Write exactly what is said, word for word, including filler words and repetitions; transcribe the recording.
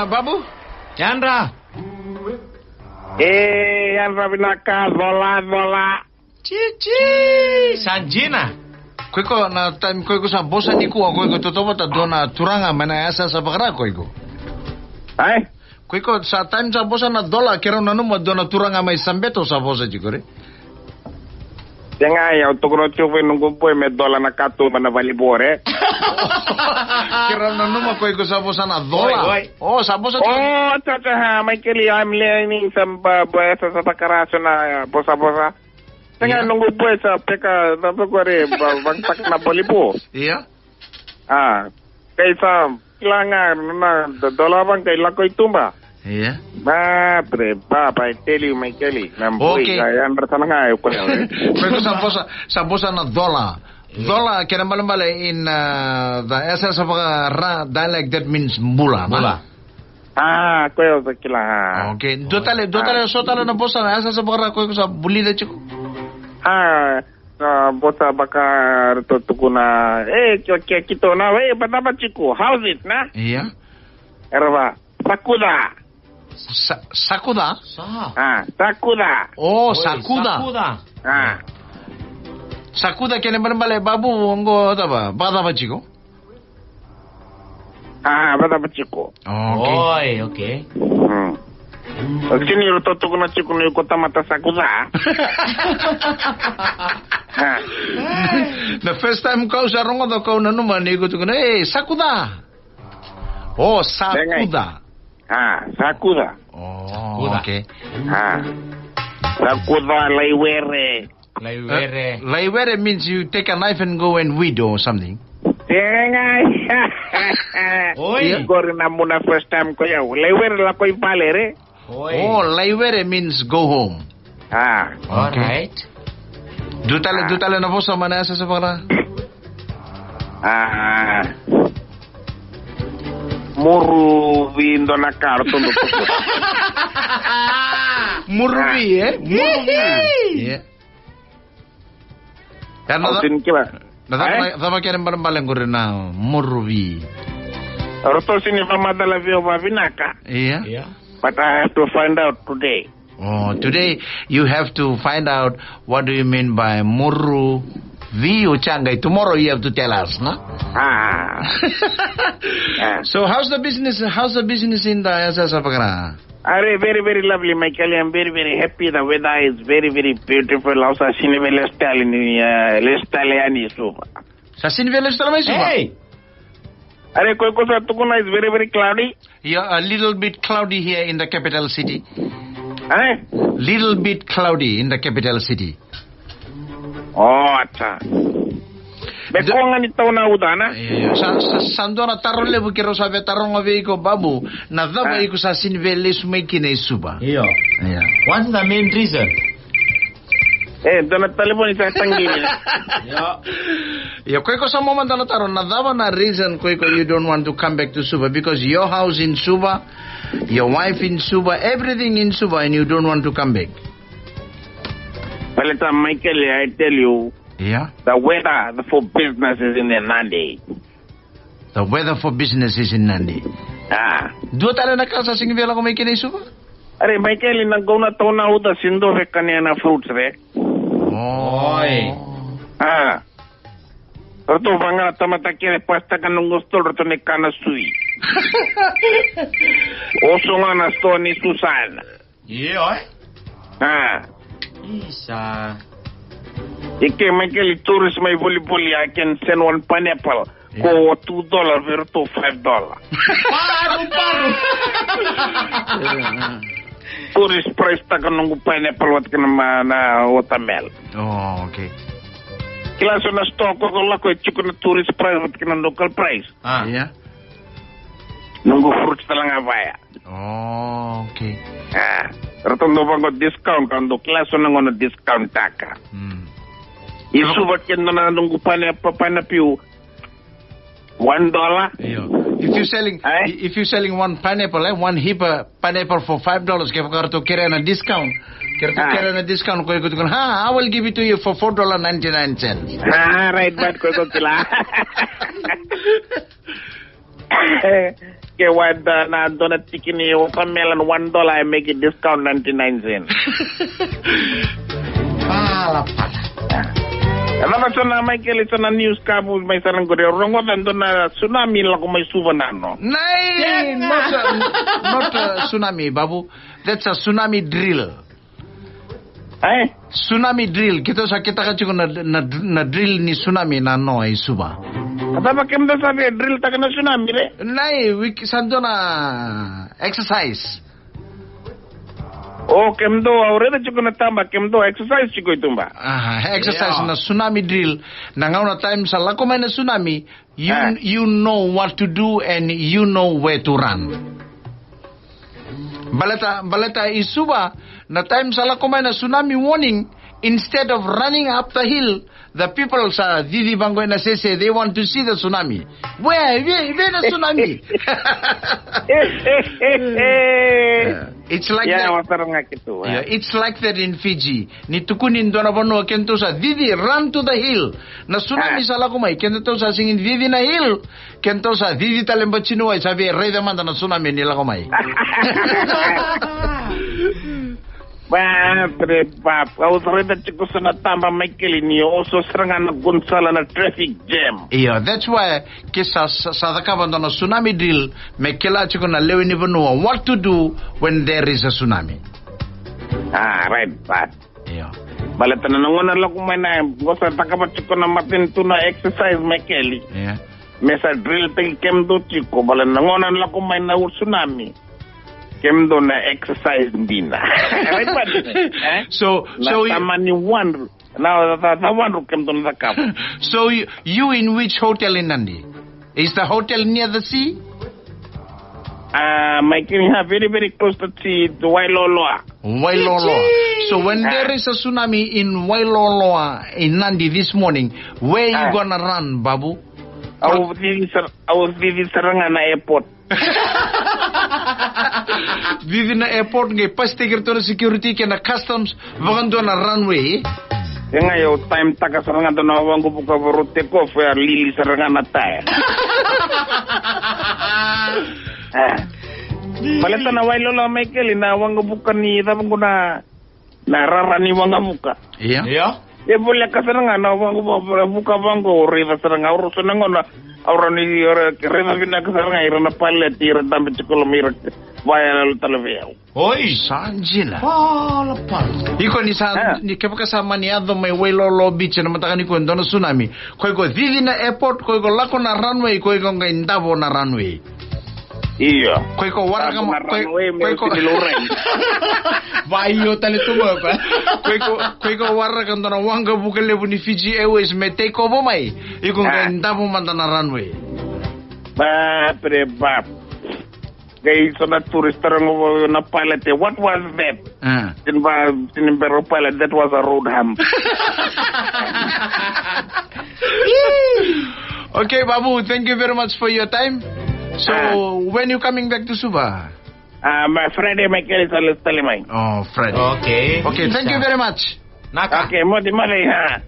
Babu? Yadra. E, yadra vinaka, cola, cola. Cici, sa jina. Koya iko na time koya iko sa vosa nikua, koya iko totovata dua na turaga mai na yasayasa vakara koya iko. Ai? Koya iko sa time sa vosa na cola, keirau nanuma dua na turaga mai Sabeto sa vosa tiko re. Sega, au tukuna tiko vei noqu boy me cola na katuba na valivore. Keirau nanuma koya iko sa vosa na cola. Oi, oi. O, sa vosa tiko. O, tata, ha, Michael, I'm learning some, uh, vosa, sa vakara so na, uh, vosa, vosa. Sega, noqu boy sa peka, sa peka re, va-, vagitaka na volleyball. Ia. A, kei sa kila ga na do-, dola vaqo, kei lako i tuba. Ia. Madre baba, I tell you, Michael, na boy, okay, sa yadra tale ga o koya. Koya iko sa vosa, sa vosa na cola. Ia. Cola, kena ibalebale in, uh, the S S of, uh, Ra dialect, that means bula, na? Bula. A, koya au sa kila. Okay, dua tale, dua tale, so tale na vosa na yasayasa vakara koya iko sa vulica tiko. A, na vosa vaka ratou tukuna, e, ke, ke, keitou na, e, vacava tiko, how's it, na? Ia. Era va, sakuda. Sa-, sakuda? Sa. A, sakuda. O, oi, sakuda. Sakuda. A. Sakuda kena ibalebale, Babu, qo cava, vacava tiko? A, vacava tiko. Okay. Oi, okay. Mm. Sini ratou tukuna tiko ni ko tamata sakuda. A. Na first time kau sa rogoca, kau nanuma ni ko tukuna, e, sakuda. O, sakuda. A, sakuda. O, sakuda. Okay. A. Sakuda, laiwere. Laiwere. Uh, laiwere means you take a knife and go and weed or something. Sega. Oi. Ia. Qori na muna first time ko yau. Laiwere lako i vale re. Oi. O, laiwere means go home. A. Okay. All right. Dua tale, dua tale na vosa mai na yasayasa vakara. A. Muruvi dua na ka ratou tukuna. Muruvi, e? Muruvi. Ia. Au sa sini kila. Na cava, e? Na cava kena ibalebale qori na muruvi? Ratou sini vakamacala vei au vavinaka. Ia. Ia. But I have to find out today. Oh, today you have to find out what do you mean by muruvi o Chagai. Tomorrow you have to tell us, na? A. A. So how's the business? How's the business in the yasayasa vakara? Are, very, very lovely, Michael. I'm very, very happy. The weather is very, very beautiful. Au sa sini via lesu tale ni, uh, lesu tale yani i Suva. Sa sini via lesu tale mai Suva? Hey! Are, koya iko sa tukuna is very, very cloudy. Yeah, a little bit cloudy here in the capital city. Eh? Little bit cloudy in the capital city. O, ata. Me ko ga ni tau na uca, na? Io, sa, sa, sa dua na taro levu keirau sa via taroga vei iko, Babu. Na cava iko sa sini via lesu mai kina i Suva? Io. Io. What's the main reason? E, dua na talevoni sa taqiri. Io. Io, ko iko sa mo mada na taro, na cava na reason ko iko you don't want to come back to Suva? Because your house in Suva, your wife in Suva, everything in Suva, and you don't want to come back. Baleta, Michael, I tell you, yeah, the weather for business is in Nadi. The weather for business is in Nadi. Ah. Dua tale na ka sa sini via lako mai kina i Suva? Are, Michael, na gauna tau na uca, sini dua via kania na fruits, re. Oh. Oi. Ah. Ratou vaqara tamata kece, pasitaka noqu stall, ratou ni kana sui. Oso ga na store ni Susana. Io, e? Ah. Isa. Ike, Michael, tourist mai volivoli, I can send one pineapple. Yeah. Ko two dollar, vei ratou five dollar. Paru, paru. Tourist price taka noqu pineapple vata kei na ma-, na watermelon. Oh, okay. Kila so na store ko, ko lako e tiko na tourist price vata kei na local price. Ah. Yeah. Noqu fruit tale ga vaya. Oh, okay. Ah, ratou dau vaqo discount, ratou dau kila so na gauna discount taka. Mm. I Suva ke dua na noqu pane-, pa-, pineapple, one dollar. Io. If you selling, eh? If you selling one pineapple, eh, one hipa pineapple for five dollars, ke vaka ratou kerea na discount. Ke ratou kerea na discount, ko iko tukuna, "Ha, I will give it to you for four dollar ninety-nine cents." Ah, right, but ko iko kila. Ke wada na dona tiki ni watermelon one dollar, I make it discount ninety-nine cents. Pala, pala. E cava so na, Michael, so na news ka vu mai sara qori? Au rogoca dua na tsunami lako mai Suva nano. Nai, not a, not a tsunami, Babu. That's a tsunami drill. Ai? Tsunami drill. Keitou sa kitaka tiko na, na, na drill ni tsunami nano i Suva. A cava kemudou sa via drill taka na tsunami re? Nai, wiki sa dua na exercise. O, kemudou, au raica tiko na taba, kemudou exercise tiko i tuba. Aha, exercise. Yeah. Na tsunami drill. Na gauna time sa lako mai na tsunami, you, ah, you know what to do and you know where to run. Baleta, baleta i Suva, na time sa lako mai na tsunami warning, instead of running up the hill, the people sa cici vaqo ena sese, they want to see the tsunami. Where, where, where the tsunami? Yeah. It's like, yeah, that. Wa sara ga keitou, eh. Yeah, it's like that in Fiji. Ni tukuni dua na vanua, keitou sa cici, run to the hill. Na tsunami, ah, sa lako mai, keitou sa sega ni cici na hill. Keitou sa cici tale batiniwai, sa via raica mada na tsunami ni lako mai. Ba, bre, ba, au sa raica tiko so na taba, Michael, ni oso sara ga na Gonzalo na traffic jam. Io, that's why ke sa, sa, sa cakava dua na tsunami drill, me kila tiko na lewe ni vanua what to do when there is a tsunami. Ah, right, but. Io. Baleta na gauna lako mai na, qo sa cakava tiko na matanitu na exercise, Michael. Io. Me sa drill taki kemudou tiko, baleta na gauna lako mai na tsunami, kemudou na exercise dina. Right, but, eh? So, na so you tamani wandru. Na, na, na wandru kemudou na cakava. So you, you in which hotel in Nadi? Is the hotel near the sea? Uh, Michael, yeah, very, very close to sea, to Wailoaloa. Wailoaloa. So when, ah, there is a tsunami in Wailoaloa in Nadi this morning, where you, ah, gonna run, Babu? Au cici sara, au cici sara ga na airport. Cici na airport, qai pasitaki iratou na security kei na customs, vakadua na runway. E ga, au time taka sara ga dua na waqavuka, varau take off, e lili sara ga na tire. Eh. Baleta na Wailoaloa, Michael, na waqavuka ni cava qo na, na rara ni waqavuka. Io. Io. E voleka sara ga na waqavuka, vuka vaqo, au raica sara ga, au raica na gauna, au raica ni, au raica vinaka sara ga ira na pilot, ira dabe tiko loma, ira vayalo tale vei au. Oi. Sa dina. Pala, pala. Iko ni sa, ah, ni kevaka sa mani yaco mai Wailoaloa beach ena mataka nikua e dua na tsunami, ko iko cici na airport, ko iko lako na runway, ko iko qai davo na runway. Io. Ko iko waraka, davo na runway, ko iko, me sini laurai. Vakaio tale tu mai. Ko iko, ko iko waraka dua na waqavuka levu ni Fiji Airways me take over mai, iko qai, ah, davo mada na runway. Ba, bre, ba. Qai so na tourist taroga vei na pilot, what was that? Ah. Sini ba, sini bera o pilot, that was a road hump. Okay, Babu, thank you very much for your time. So, ah, when you coming back to Suva? Ah, my Friday, Michael, sa lesu tale mai. Oh, Friday. Okay. Okay, thank you very much. Naka. Okay, moce, moce, ha.